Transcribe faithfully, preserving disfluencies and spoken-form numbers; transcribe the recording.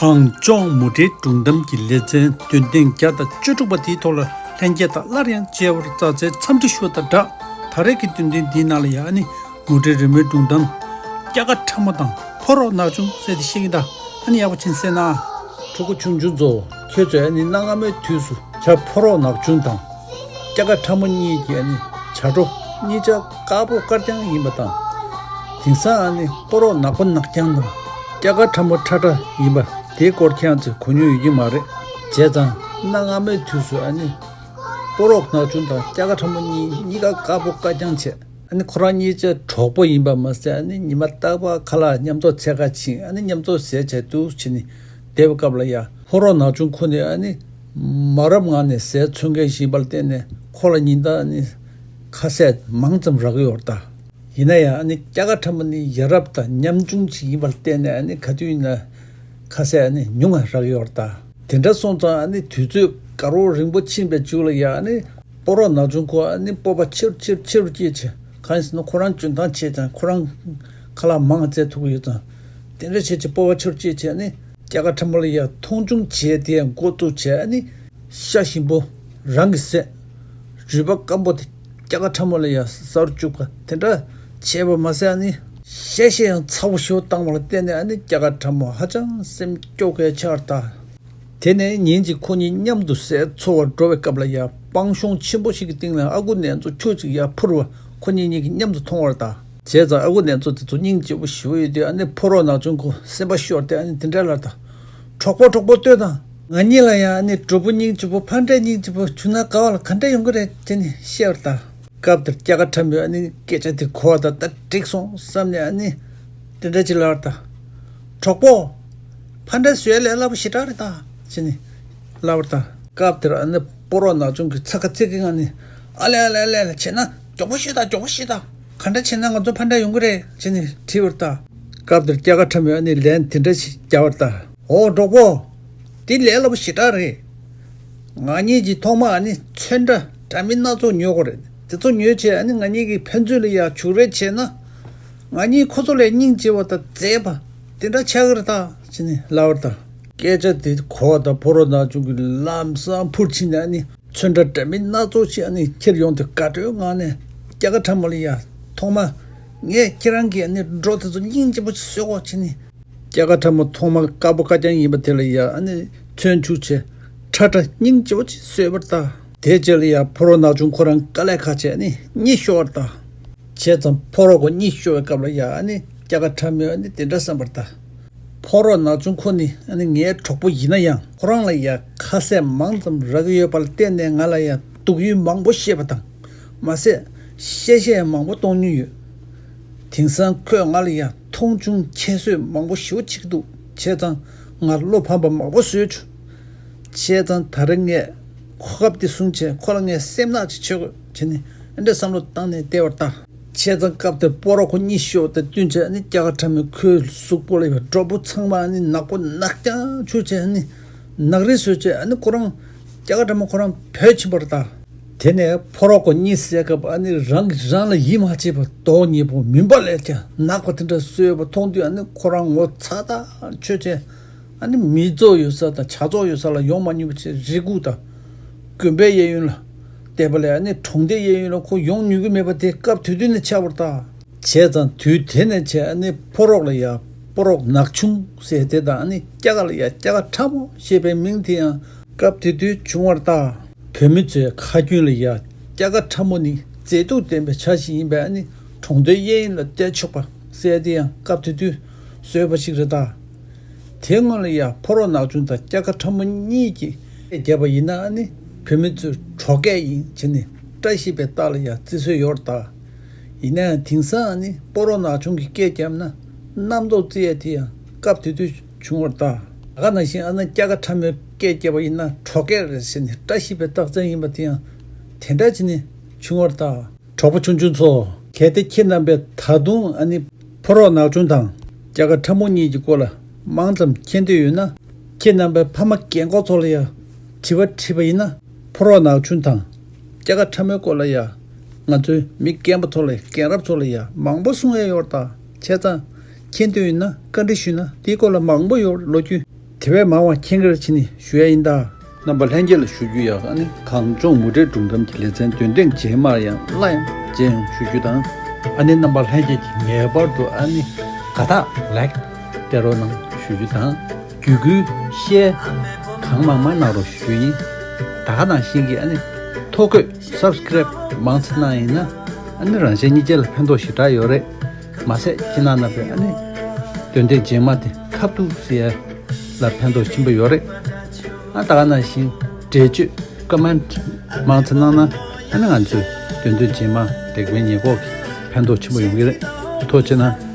གངས་ལྗོངས་མུ་འབྲེལ་སྒྲུང་གཏམ་གྱི་ལེ་ཚན་འདོན་ཐེངས་བརྒྱ་དང་བཅུ་དྲུག་པ་དེའི་ཐོག་ལ་ལྷན་རྒྱས་དང་སླར་ཡང་མཇལ་བར་མཛའ་བརྩེའི་འཚམས་འདྲི་ཞུ་བ་དང་སྦྲགས། ད་རེས་ཀྱི་འདོན་ཐེངས་འདིའི་ནང་ལ་ཡང་ཨ་ནི་མུ་འབྲེལ་རི་མོའི་སྒྲུང་གཏམ། སྐྱ་ཀ་ཁྲ་མོ་དང་ཕོ་རོག་ནག་ཆུང་ཟེར་ཏེ་བཤད་ཀྱིན་གདའ། ཨ་ནི་ཡག་པོ་བྱིན་གསན་ན། ཕྲུ་གུ་ཆུང་ཆུང་ཚོ། ཁྱོད་ཚོས་ཨ་ནི་གནའ་སྔ་མོའི་དུས་སུ་བྱ་ཕོ་རོག་ནག་ཆུང་དང་། སྐྱ་ཀ་ཁྲ་མོ་གཉིས་ཀྱི་ཨ་ནི་བྱ་སྒྲོ་གཉིས་ཆ་དཀར་པོ་དཀར་རྐྱང་ཡིན་པ་དང་། དེང་སང་ཨ་ནི་ཕོ་རོག་ནག་པོ་ནག་རྐྱང་དང་། སྐྱ་ཀ་ཁྲ་མོ་ཁྲ་ཁྲ་ཡིན་པ་དེའི་སྐོར་ཁྱེད་རང་ཚོས་གོ་མྱོང་ཡོད་ཀྱི་མ་རེད། བྱས་ཙང་གནའ་སྔ་མོའི་དུས་སུ་ཨ་ནི་ཕོ་རོག་ནག་ཆུང་དང་སྐྱ་ཀ་ཁྲ་མོ་གཉིས་གཉིས་ཀ་དཀར་པོ་དཀར་རྐྱང་བྱས། ཨ་ནི་ཁོ་རང་གཉིས་ཆ་གྲོགས་པོ་ཡིན་པ་མ་ཟད། ཨ་ནི་ཉི་མ་རྟག་པར་ཁ་ལག་མཉམ་དུ་འཚོལ་ག་ཕྱིན། ཨ་ནི་མཉམ་དུ་ཟས་བྱས་འདུག་བྱས་ནས་བསྡད་པའི་སྐབས་ལ་ཡ། ཕོ་རོག་ནག་ཆུང་ཁོ་ནི་ཨ་ནི་མ་རབས་ངང་ནས་ཟས་འཚོལ་མཁན་ཞིག་ཡིན་པ་ལ་བརྟེན་ནས་ཁོ་ལ་ཉིན་ལྟར་ཨ་ནི་ཁ་ཟས་མང་ཙམ་རག་གི་ཡོད་རེད་ད། ཡིན་ན་ཡང་ཨ་ནི་སྐྱ་ཀ་ཁྲ་མོ་ནི་ཡ་རབས་དང་ཉམ་ཆུང་ཞིག་ཡིན་པ་ལ་བརྟེན་ནས། ཨ་ནི་ག་དུས་ཡིན་ན་ཁ་ཟས་ཨ་ནི་ཉུང་ང་རག་གི་ཡོད་རེད་ད། དེ་འདྲ་སོང་ཙང་ཨ་ནི་དུས་ཚོད་དགའ་རབ་རིང་པོ་ཕྱིན་པའི་མཇུག་ལ་ཡ། ཨ་ནི་ཕོ་རོག་ནག་ཆུང་ཁོ་ཨ་ནི་སྤོབས་པ་ཆེ་རུ་ཆེ་རུ་ཆེ་རུ་སྐྱེས་བྱས། གང་ཡིན་ཟེར་ན་ཁོ་རང་འཇོན་ཐང་ཆེ་ཙང་ཁོ་རང་ཁ་ལག་མང་བཙལ་ཐུབ་ཀྱི་ཡོད་ཙང་། དེ་འདྲ་བྱས་བྱས་སྤོབས་པ་ཆེ་རུ་སྐྱེས་བྱས། ཨ་ནི་སྐྱ་ཀ་ཁྲ་མོ་ལ་ཡ་མཐོང་ཆུང་བྱས་དེ་ཡང་འགོ་བཙུགས་བྱས། ཨ་ནི་ཤ་ཞིམ་པོ་རང་གིས་བཟས། རུས་པ་སྐམ་པོ་དེ་སྐྱ་ཀ་ཁྲ་མོ་ལ་ཡ་ཟ་རུ་བཅུག་པ་དེ་འདྲ་བྱས་པ་མ་ཟད། ཨ་ནི་གཤེ་གཤེ་ཡང་ཚ་པོ་ཞེ་པོ་བཏང་བ་ལ་བརྟེན་ནས། ཨ་ནི་སྐྱ་ཀ་ཁྲ་མོ་ཧ་ཅང་སེམས་སྐྱོ་གལ་ཆེ་བར་གདའ། དེ་ནས་ཉིན་གཅིག་ཁོ་གཉིས་མཉམ་དུ་ཟས་འཚོལ་བར་འགྲོ་བའི་སྐབས་ལ་ཡ། སྤང་གཤོང་ཆེན་པོ་ཞིག་གི་སྟེང་ལ་ཨ་ཁུ་ནེ་ཙོ་ཁྱུ་གཅིག་ཡར་འཕུར་བ་ཁོ་གཉིས་གཉིས་ཀྱིས་མཉམ་དུ་མཐོང་བར་གདའ། བྱས་ཙང་ཨ་ཁུ་ནེ་ཙོ་དེ་ཚོ་སྙིང་རྗེ་པོ་ཞེ་པོ་ཡོད་དུས། ཨ་ནི་ཕོ་རོག་ནག་ཆུང་ཁོ་སེམས་པ་ཤོར་ཏེ་ཨ་ནི་དེ་འདྲ་ལབ་ད། གྲོགས་པོ་གྲོགས་པོ་ལྟོས་དང་། ང་གཉིས་ལ་ཡང་ཨ་ནི་གྲོགས་པོ་སྙིང་རྗེ་པོ་ཕ་འདྲ་སྙིང་རྗེ་པོ་བྱུང་ན་དགའ་བ་ལ་ག་འདྲ་ཡོང་གི་རེད་ཅེས་ནི་བཤད་པར་གདའ། སྐབས་དེར་སྐྱ་ཀ་ཁྲ་མོས་ཨ་ནི་སྐད་ཆ་དེ་གོ་བ་དང་། ད་འགྲིག་སོང་བསམ་ནས་ཨ་ནི་དེ་འདྲ་ཅིག་ལབ་པར་གདའ། གྲོགས་པོ། ཕ་འདྲ་བཟོས་ལས་སླ་པོ་ཞེ་དྲག་རེད་ད་ཅེས་ནི་ལབ་པར་གདའ། སྐབས་དེར་ཨ་ནི་ཕོ་རོག་ནག་ཆུང་གིས་ཚ་ཁ་ཚིག་གི་ངང་ནས། ཨ་ལེ་ཨ་ལེ་ཨ་ལེ་ཨ་ལེ་བྱས་ན་མགྱོགས་པོ་བཤད་དང་། མགྱོགས་པོ་བཤད་དང་། ག་འདྲ་བྱས་ན་ང་ཚོ་ཕ་འདྲ་ཡོང་གི་རེད་ཅེས་ནི་དྲིས་པར་གདའ། སྐབས་དེར་སྐྱ་ཀ་ཁྲ་མོས་ཨ་ནི་ལན་དེ་འདྲ་ཞིག་བརྒྱབ་པར་གདའ། འོ་གྲོགས་པོ། འདི་ལས་སླ་པོ་ཞེ་དྲག་རེད། ང་གཉིས་ཀྱིས་ཐོག་མར་ཨ་ནི་ཚོན་ཁྲ་འདྲ་མིན་སྣ་ཚོགས་ཉོ་དགོས་རེད། དེ་ཚོ་ཉོས་བྱས་ཨ་ནི་ང་གཉིས་ཀྱིས་ཕན་ཚུན་ལ་ཡ་བྱུག་རེས་བྱས་ན། ང་གཉིས་ཁོ་ཚོ་ལས་སྙིང་རྗེ་བ་དང་མཛེས་པ་དེ་འདྲ་ཆགས་ཀྱི་རེད་ད་ཅེས་ནི་ལབ་པར་གདའ། སྐད་ཆ་དེ་གོ་བ་དང་ཕོ་རོག་ནག་ཆུང་གིས་ལམ་སང་འཕུར་ཕྱིན་ནས་ཨ་ནི་ཚོན་ཁྲ་འདྲ་མིན་སྣ་ཚོགས་ཤིག་ཨ་ནི་ཁྱེར་ཡོང་སྟེ་དགའ་སྤྲོའི་ངང་ནས་སྐྱ་ཀ་ཁྲ་མོ་ལ་ཡ། ཐོག་མར་ངས་ཁྱེད་རང་གི་ཨ་ནི་སྒྲོ་དེ་ཚོ་སྙིང་རྗེ་པོ་ཅིག་བཟོས་གོ་ཅེས་ནི། སྐྱ་ཀ་ཁྲ་མོ་ཐོག་མར་དཀར་པོ་དཀར་རྐྱང་ཡིན་པ་དེ་ལ་ཡ་ཨ་ནི་ཚོན་བྱུགས་བྱས་ཁྲ་ཁྲ་སྙིང་རྗེ་པོ་ཅིག་བཟོས་པར་གདའ། དེའི་རྗེས་ལ་ཡ་ཕོ་རོག་ནག་ཆུང་ཁོ་རང་དཀའ་ལས་ཁག་བྱས་ཨ་ནི་གཉིད་ཤོར་བར་གདའ། བྱས་ཙང་ཕོ་རོག་ཁོ་གཉིད་ཤོར་བའི་སྐབས་ལ་ཡ་ཨ་ནི་སྐྱ་ཀ་ཁྲ་མོས་ཨ་ནི་དེ་འདྲ་བསམ་པར་གདའ། ཕོ་རོག་ནག་ཆུང་ཁོ་ནི་ཨ་ནི་ངའི་གྲོགས་པོ་ཡིན་ན་ཡང་། ཁོ་རང་ལ་ཡ་ཁ་ཟས་མང་ཙམ་རག་གི་ཡོད་པ་ལ་བརྟེན་ནས་ང་ལ་ཡ་སྡུག་ཡུས་མང་པོ་བཤད་པ་དང་། མ་ཟད་གཤེ་གཤེ་ཡང་མང་པོ་གཏོང་མྱོང་ཡོད། དེང་སང་ཁོས་ང་ལ་ཡ་མཐོང་ཆུང་ཁྱད་གསོད་མང་པོ་ཞེ་པོ་བྱེད་ཀྱི་འདུག། བྱས་ཙང་ང་བློ་ཕམ་པ་མང་པོ་བཟོས་བྱུང་། བྱས་ཙང་ད་རེས་ངས་གོ་སྐབས་འདི་བཟུང་བྱས་ཁོ་ལ་ངས་སེམས་ནག་ཅིག་བྱེད་དགོས་བྱས་ནས་ཨ་འདྲ་བསམ་བློ་བཏང་ནས་བསྡད་པར་གདའ། བྱས་ཙང་སྐབས་དེར་ཕོ་རོག་ཁོ་གཉིད་ཤོར་བ་དང་བསྟུན་བྱས་ཨ་ནི་སྐྱ་ཀ་ཁྲ་མོས་ཁོའི་གཟུགས་པོ་ལ་ཡོད་པའི་སྒྲོ་སྤུ་ཚང་མ་ཨ་ནི་ནག་པོ་ནག་རྐྱང་བྱུགས་བྱས་ཨ་ནི་ནག་རིལ་བཟོས་བྱས་ཨ་ནི་ཁོ་རང་སྐྱ་ཀ་ཁྲ་མོ་ཁོ་རང་བྲོས་ཕྱིན་པ་རེད་ད། དེ་ནས་ཕོ་རོག་ཁོ་གཉིད་སད་སྐབས་ཨ་ནི་རང་གིས་རང་ལ་ཡིད་མ་ཆེས་པར་མདོག་ཉེས་པོ་མུན་པ་ལས་ཀྱང་ནག་པ་དེ་འདྲ་བཟོས་པ་མཐོང་དུས་ཨ་ནི་ཁོ་རང་ངོ་ཚ་ཐག་ཆོད་བྱས། ཨ་ནི་མི་ཚོགས་ཡོད་ས་དང་ཇ་ཚོགས་ཡོད་ས་ལ་ཡོང་མ་མྱོང་བ་བྱས། རི་ཁུག་དང་དགོན་པའི་གཡས་གཡོན་ལ་བསྡད་པ་ལས་ཨ་ནི་གྲོང་སྡེའི་གཡས་གཡོན་ལ་ཁོ་ཡོང་མྱོང་གི་མེད་པ་དེ་སྐབས་དེ་དུས་ནས་ཆགས་པ་རེད་ད། བྱས་ཙང་དུས་དེ་ནས་བྱས་ཨ་ནི་ཕོ་རོག་ལ་ཡ་ཕོ་རོག་ནག་ཆུང་ཟེར་དེ་དང་། ཨ་ནི་སྐྱ་ཀ་ལ་ཡ་སྐྱ་ཀ་ཁྲ་མོ་ཞེས་པའི་མིང་དེ་ཡང་སྐབས་དེ་དུས་བྱུང་བ་རེད་ད། བོད་མི་ཚོའི་ཁ་རྒྱུན་ལ་ཡ་སྐྱ་ཀ་ཁྲ་མོ་ནི་མཛེས་སྡུག་ལྡན་པའི་བྱ་ཞིག་ཡིན་པས། ཨ་ནི་གྲོང་སྡེའི་གཡས་གཡོན་ལ་བསྡད་ཆོག་པ་ཟེར་དེ་ཡང་སྐབས་དེ་དུས་བཟོས་པ་ཞིག་རེད་ད། དེ་སྔོན་ལ་ཡ་ཕོ་རོག་ནག་ཆུང་དང་སྐྱ་ཀ་ཁྲ་མོ་གཉིས་ཀྱིས་སྐད་བརྒྱབ་པ་ཡིན་ན། ཨ་ནི་བོད་མི་ཚོས་གྲོགས་སྐད་ཡིན་བྱས་ནས་བཀྲ་ཤིས་པའི་རྟགས་ལ་ཡ་བརྩི་སྲོལ་ཡོད་རེད་ད། ཡིན་ན་ཡང་དེང་སང་ཨ་ནི་ཕོ་རོག་ནག་ཆུང་གིས་སྐད་བརྒྱབ་ན་རྣམ་རྟོག་བརྩི་ཡ་དེ་ཡང་སྐབས་དེ་དུས་བྱུང་བ་རེད་ད། ད་ག་ནང་བཞིན་ཨ་ནི་སྐྱ་ཀ་ཁྲ་མོས་སྐད་བརྒྱབ་པ་ཡིན་ན་གྲོགས་སྐད་རེད་ཟེར་ནས་བཀྲ་ཤིས་པའི་རྟགས་མཚན་ཡིན་པ་དེ་ཡང་དེ་འདྲ་བྱས་ནས་བྱུང་བ་རེད་ད། གྲོགས་པོ་ཆུང་ཆུང་ཚོ། གལ་ཏེ་ཁྱེད་རྣམ་པས་ད་དུང་ཨ་ནི་ཕོ་རོག་ནག་ཆུང་དང་སྐྱ་ཀ་ཁྲ་མོ་གཉིས་ཀྱི་སྐོར་ལ་མང་ཙམ་མཁྱེན་འདོད་ཡོད་ན། ཁྱེད་རྣམ་པས་ཕ་མ་རྒན་འཁོགས་ཚོ་ལ་ཡང་དྲི་བ་དྲིས་པ་ཡིན་ན། ཕོ་རོག་ནག་ཆུང་དང་སྐྱ་ཀ་ཁྲ་མོའི་སྐོར་ལ་ཡང་ང་ཚོའི་མི་རྒན་པ་ཚོ་ལ་རྒན་རབས་ཚོ་ལ་ཡང་མང་པོ་གསུང་ཡས་ཡོད་རེད་ད། བྱས་ཙང་མཁྱེན་འདོད་ཡོད་ན་བཀའ་འདྲི་ཞུས་ན་དེའི་སྐོར་ལ་མང་པོ་ཡོད་རེད། ལོ་རྒྱུས་ དེ་བས་མང་བ་མཁྱེན་གྱི་རེད་ཅེས་ནི་ཞུ་ཡ་ཡིན་ད། རྣམ་པ་ལྷན་རྒྱས་ལ་ཞུ་རྒྱུ་ཡག་ཨ་ནི་གངས་ལྗོངས་མུ་འབྲེལ་སྒྲུང་གཏམ་གྱི་ལེ་ཚན་འདོན་ཐེངས་རྗེས་མར་ཡང་སླར་ཡང་མཇལ་ཡོང་ཞུ་རྒྱུ་དང་། ཨ་ནི་རྣམ་པ་ལྷན་རྒྱས་ཀྱིས་ངེས་པར་དུ་ཨ་ནི་དགའ་རྟགས་ལེགས་སྟེར་རོགས་གནང་ཞུ་རྒྱུ་དང་། བརྒྱུད་སྐུལ་ཤེར་གང་མང་མང་གནང་རོགས་ཞུ་རྒྱུ་ཡིན། ད་ག་ནང་བཞིན་གྱི་ཨ་ནི་ཐོ་འགོད་སབ་སི་ཀེ་རེབ་མང་ཙམ་གནང་ཡིན་ན་ཨ་ནི་རང་གཞན་གཉིས་ཀ་ལ་ཕན་ཐོགས་ཞེ་དྲག་ཡོད་རེད། མ་ཟད་ཁྱེད་རྣམ་པས་ཨ་ནི་འདོན་ཐེངས་རྗེས་མ་དེ་ཁ་ཐུག་ཟེར་ལ་ཕན་ཐོགས་ཆེན་པོ་ཡོད་རེད། ཨ་ད་ག་ནང་བཞིན་འགྲེལ་བརྗོད་ཀོ་མེན་ཊི་མང་ཙམ་གནང་ན་ཨ་ནི་ང་ཚོས་འདོན་ཐེངས་རྗེས་མ་དེ་གའི་ཉེས་འགོག་གི་ཕན་ཐོགས་ཆེན་པོ་ཡོང་གི་རེད། ཐུགས་རྗེ་གནང་།